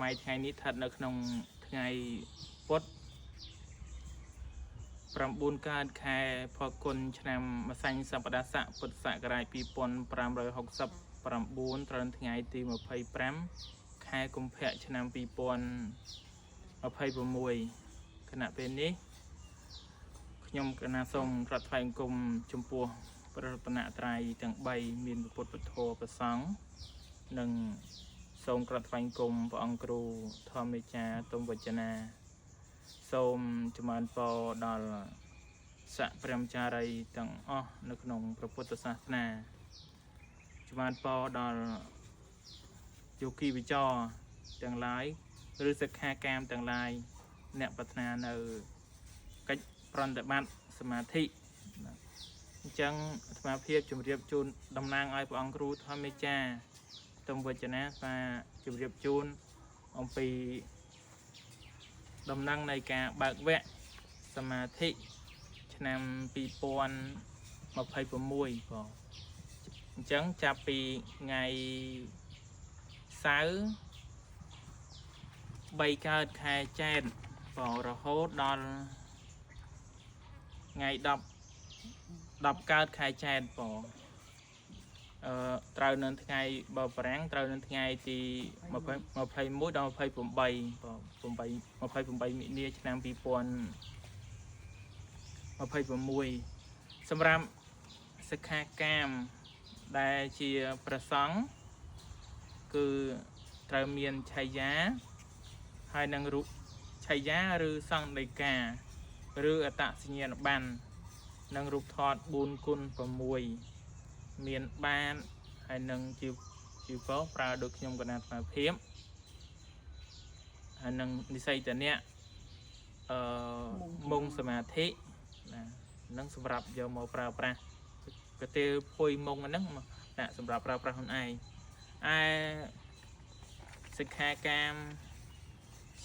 សម័យថ្ងៃនេះស្ថិតនៅក្នុងថ្ងៃពុធ9កើតខែផល្គុនឆ្នាំម្សាញ់សប្តាហ៍ស័កពុទ្ធសករាជ2569ត្រូវថ្ងៃទី25ខែកុម្ភៈឆ្នាំ2026ខណៈពេលនេះខ្ញុំកណាសូមក្រាបថ្វាយបង្គំចំពោះព្រះរតនត្រ័យទាំង3មានពុទ្ធពធប្រសង្ឃនិងសូមក្រាបថ្វាយបង្គំព្រះអង្គគ្រូធម្មចារទុំវចនាសូមចម្រើនពរដល់ស័កព្រះមចារីទាំងអស់នៅក្នុងព្រះពុទ្ធសាសនាចម្រើនពរដល់យោគីវិចរទាំងឡាយឬសិក្ខាកាមទាំងឡាយអ្នកប្រាថ្នានៅកិច្ចប្រណិប័តសមាធិណាអញ្ចឹងអាត្មាភាពជម្រាបជូនតំណាងឲ្យព្រះអង្គគ្រូធម្មចារទុំវចនាថាជម្រាបជូនអំពីដំណឹងនៃការបើកវគ្គសមាធិឆ្នាំ2026បងអញ្ចឹងចាប់ពីថ្ងៃសៅរ៍3កើតខែចែកបងរហូតដល់ថ្ងៃ10កើតខែចែកបងអឺត្រូវនៅថ្ងៃបើប្រាំងត្រូវនៅថ្ងៃទី20 21ដល់28បង8 28មិនិនាឆ្នាំ2026សម្រាប់សិក្ខាកាមដែលជាប្រសង់គឺត្រូវមានឆាយាហើយនឹងរូបឆាយាឬសង្ឃដីកាឬអត្តសញ្ញាណប័ណ្ណនិងរូបថត4គុណ6មានបានហើយនឹងជាជីវរប្រើដូចខ្ញុំកណាអាត្មាភាពហើយនឹងនិស័យតនៈអឺមុងសមាធិណានឹងសម្រាប់យកមកប្រើប្រាស់កទេលភុយមុងហ្នឹងដាក់សម្រាប់ប្រើប្រាស់ខ្លួនឯងឯសិក្ខាកាម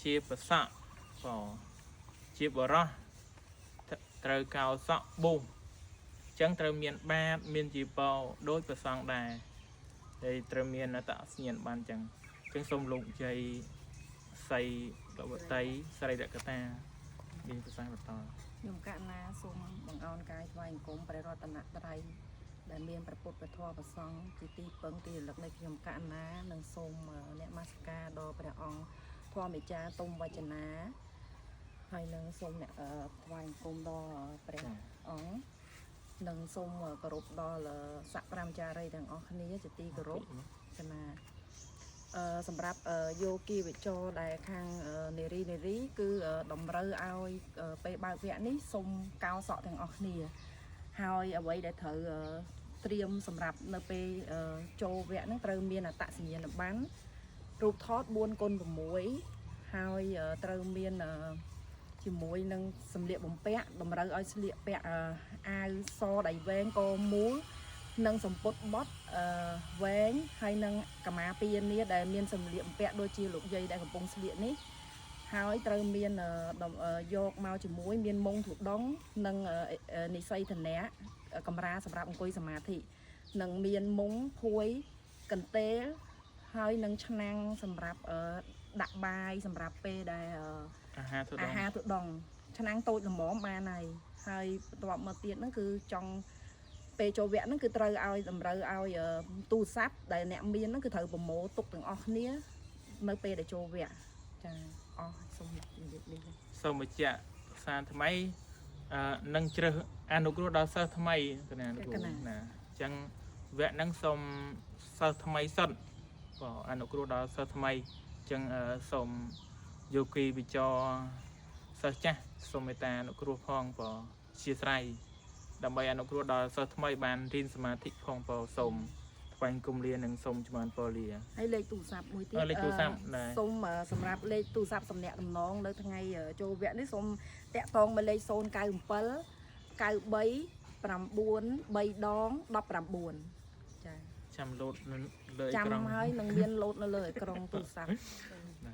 ជាប្រសក់ក៏ជាបរោះត្រូវកោសក់បុះអញ្ចឹងត្រូវមានបាតមានជីពរដោយប្រសងដែរហើយត្រូវមានអត្តសញ្ញាណបានអញ្ចឹងអញ្ចឹងសូមលោកជ័យសីលវតីសរីរកតាមានប្រសាសន៍បន្ត ខ្ញុំកណាសូមបង្អោនកាយថ្វាយអង្គមព្រះរតនត្រ័យដែលមានព្រះពុទ្ធព្រះធម៌ព្រះសង្ឃជាទីពឹងទីរលឹកនៃខ្ញុំកណានិងសូមអ្នកមាសការដល់ព្រះអង្គធម្មចារទុំវចនាហើយនឹងសូមអ្នកថ្វាយអង្គមដល់ព្រះអង្គនិងសូមគោរពដល់ស័កប្រាំចារីទាំងអស់គ្នាជាទីគោរពកណាសម្រាប់យោគីវិចរដែលខាងនារីនារីគឺតម្រូវឲ្យពេលបើកវគ្គនេះសូមកោសក់ទាំងអស់គ្នាហើយអ្វីដែលត្រូវត្រៀមសម្រាប់នៅពេលចូលវគ្គហ្នឹងត្រូវមានអត្តសញ្ញាណប័ណ្ណរូបថត4គុណ6ហើយត្រូវមានជាមួយនឹងសម្លៀកបំពាក់តម្រូវឲ្យស្លៀកពាក់អាវសដៃវែងកមូលនិងសម្ពុតបត់វែងហើយនឹងកម្មាពានាដែលមានសម្លៀកបំពាក់ដូចជាលោកយាយដែលកំពុងស្លៀកនេះហើយត្រូវមានយកមកជាមួយមានមុងធុដងនិងនិស័យធនៈកម្រាសម្រាប់អង្គុយសមាធិនិងមានមុងភួយកន្ទេលហើយនឹងឆ្នាំងសម្រាប់ដាក់បាយសម្រាប់ពេលដែល អាហារទៅ អាហារទុដងឆ្នាំងតូចល្មមបានហើយហើយបន្ទាប់មកទៀតហ្នឹងគឺចង់ពេលចូលវគ្គហ្នឹងគឺត្រូវឲ្យតម្រូវឲ្យទូរស័ព្ទដែលអ្នកមានហ្នឹងគឺត្រូវប្រមូលទុកទាំងអស់គ្នានៅពេលដែលចូលវគ្គចាអស់សូមជម្រាបលា សូមបញ្ជាក់សារថ្មីអឺនឹងជ្រើសអនុគ្រោះដល់សិស្សថ្មីកណាលោកគ្រូណាអញ្ចឹងវគ្គហ្នឹងសូមសិស្សថ្មីសុទ្ធបើអនុគ្រោះដល់សិស្សថ្មីអញ្ចឹងសូមយោគីវិចរសិស្សចាស់សូមមេត្តាអនុគ្រោះផងបើជាស្រ័យដើម្បីអនុគ្រោះដល់សិស្សថ្មីបានរៀនសមាធិផងបើសូមថ្វាយគុំលានិងសូមចម្រើនពរលា ហើយលេខទូរស័ព្ទមួយទៀត លេខទូរស័ព្ទដែរ សូមសម្រាប់លេខទូរស័ព្ទសំនាក់តំណងនៅថ្ងៃចូលវគ្គនេះសូមតាក់ទងមកលេខ097 93 9 3ដង19ចា ចាំលោតនៅលើអេ ចាំ ក្រង់ ហើយនឹងមានលោតនៅលើអេក្រង់ទូរស័ព្ទ ណា